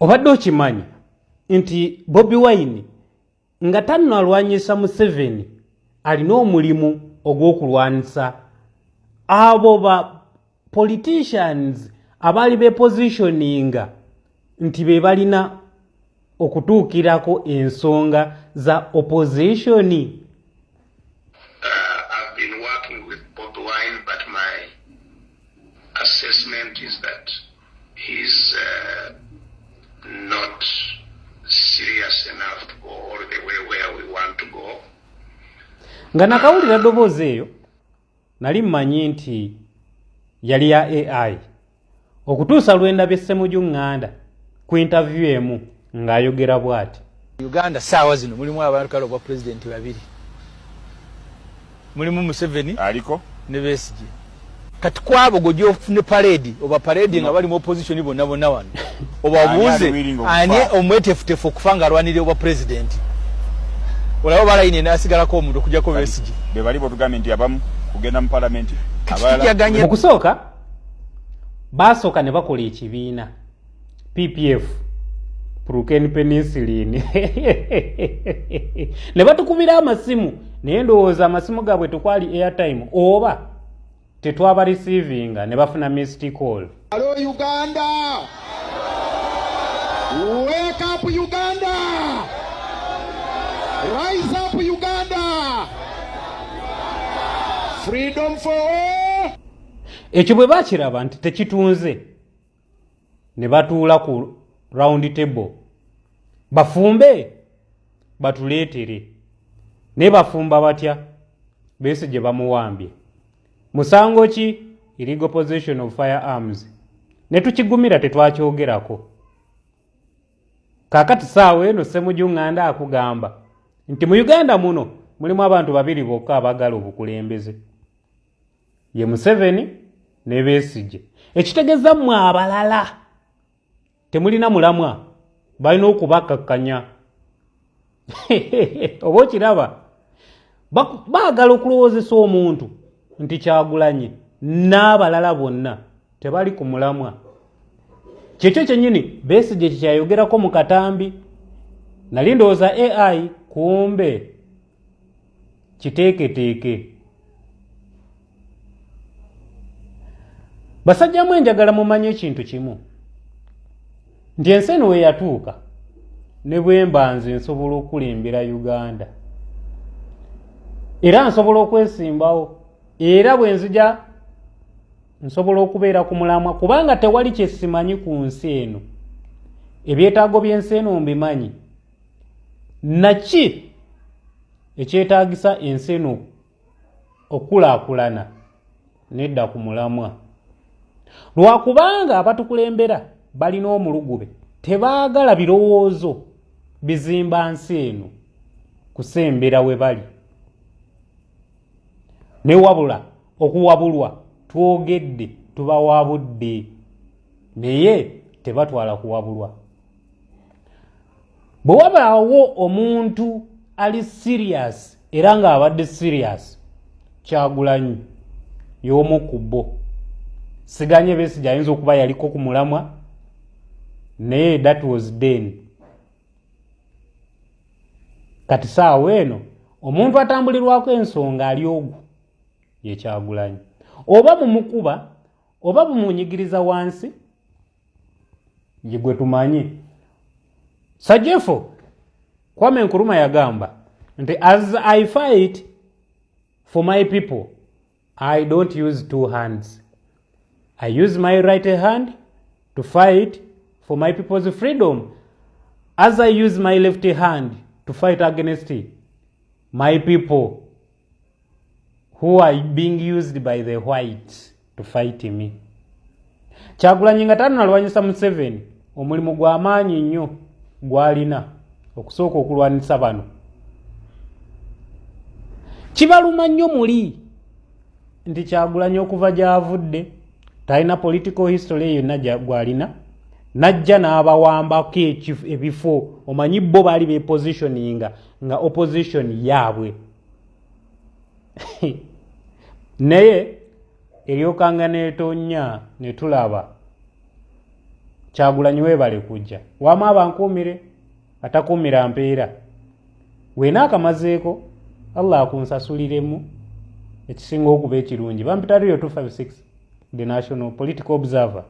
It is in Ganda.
Obadde okimanyi nti Bobi Wine nga tannalwanyisa Museveni alina omulimu ogw'okulwanyisa abo ba politicians abaali bepositioninga nti be balina okutuukirako ensonga za opposition? I've been working with Bobi Wine, but my assessment is that he's not serious enough to go all the way where we want to go. Nga nakawulira ddoboozi eyo, nali mmanyi nti yali ya AI, okutuusa lwendabye Ssemuju Ŋŋanda ku interview emu ng'ayogera bw'ati. Uganda saawa zino mulimu abantu kale obwa pulezidenti babiri, mulimu Museveni aliko ne Besigye. Kati kwabo gojja ofune parade oba parade nga bali mu opposition bonna bonna wano, obabuuze Ani ali willing okufa? Ani omwetefutefu okufa nga alwanirira obwa pulezidenti? Olaba balayini enaasigalako omuntu okujjako Besigye. Be bali botugambye nti abamu kugenda mu palamenti, Kati abalala tujaganye Mu kusooka baasooka ne bakola ekibiina PPF, Procaine Penicillin, ne batukubira amasimu, naye ndowooza amasimu gaabwe tekwali airtime oba tetwaba receivinga, ne bafuna missed call. Hello Uganda! Wake up Uganda! Rise up Uganda! Freedom for all! Ekyo bwe bakiraba nti tekitunze, ne batuula ku round table bafumbe batuleetere. Naye bafumba batya? Besigye bamuwambye musango ki? Illegal possession of firearms. Ne tukigumira, tetwakyogerako. Kaakati saawa eno Ssemuju Ŋŋanda akugamba nti mu Uganda muno mulimu abantu babiri bokka abaagala obukulembeze, ye Museveni ne Besigye. Ekitegeeza mmwe abalala temulina mulamwa, balina okubakakkanya. Oba okiraba, baagala okulowoozesa omuntu nti Kyagulanyi n'abalala bonna tebali ku mulamwa. Kyekyo kyennyini Besigye kyekyayogerako mu katambi. Nali ndowooza AI, kumbe kiteeketeeke. Basajjamu, enjagala mumanye ekintu kimu, nti ensi eno weyatuuka, ne bwemba nze nsobola okukulembera Uganda, era nsobola okwesimbawo, era bwe nzija nsobola okubeera ku mulamwa, kubanga tewali kyesimanyi ku nsi eno. Ebyetaago by'ensi eno mbimanyi, naki ekyetaagisa ensi eno okukulaakulana nedda ku mulamwa. Lwakubanga abatukulembera balina omulugube, tebaagala birowoozo bizimba nsi eno kusembera we bali. Ne wabula okuwabulwa twogedde, tubawabudde, naye tebatwala kuwabulwa. Bwe wabaawo omuntu ali serious era ng'abadde serious, Kyagulanyi y'omu ku bo. Siganye Besigye ayinza okuba yaliko ku mulamwa, naye that was then. Kati saawa eno omuntu atambulirwako ensonga ali ogwo ye Kyagulanyi. Oba mumukuba oba bumunyigiriza wansi, ye gwe tumanyi. Sajefo Kwame Nkrumah yagamba nti, "As I fight for my people, I don't use two hands. I use my right hand to fight for my people's freedom as I use my left hand to fight against my people who are being used by the whites to fight me." Kyagulanyi nga tanalwanyisa Museveni, omulimu gw'amaanyi nnyo gw'alina okusooka okulwanyisa bano. Kibaluma nnyo muli nti Kyagulanyi okuva gy'avudde talina political history yonna gw'alina, najja n'abawambako ebifo. Omanyi bo baali bepositioninga nga opposition yaabwe, naye eryokanga n'etonya ne tulaba. Kyagulanyi webale kujja wamu, abankuumire atakuumira mpeera weena akamazeeko. Allah akunsasuliremu ekisinga okuba ekirungi. Bampita Rio 256, the national political observer.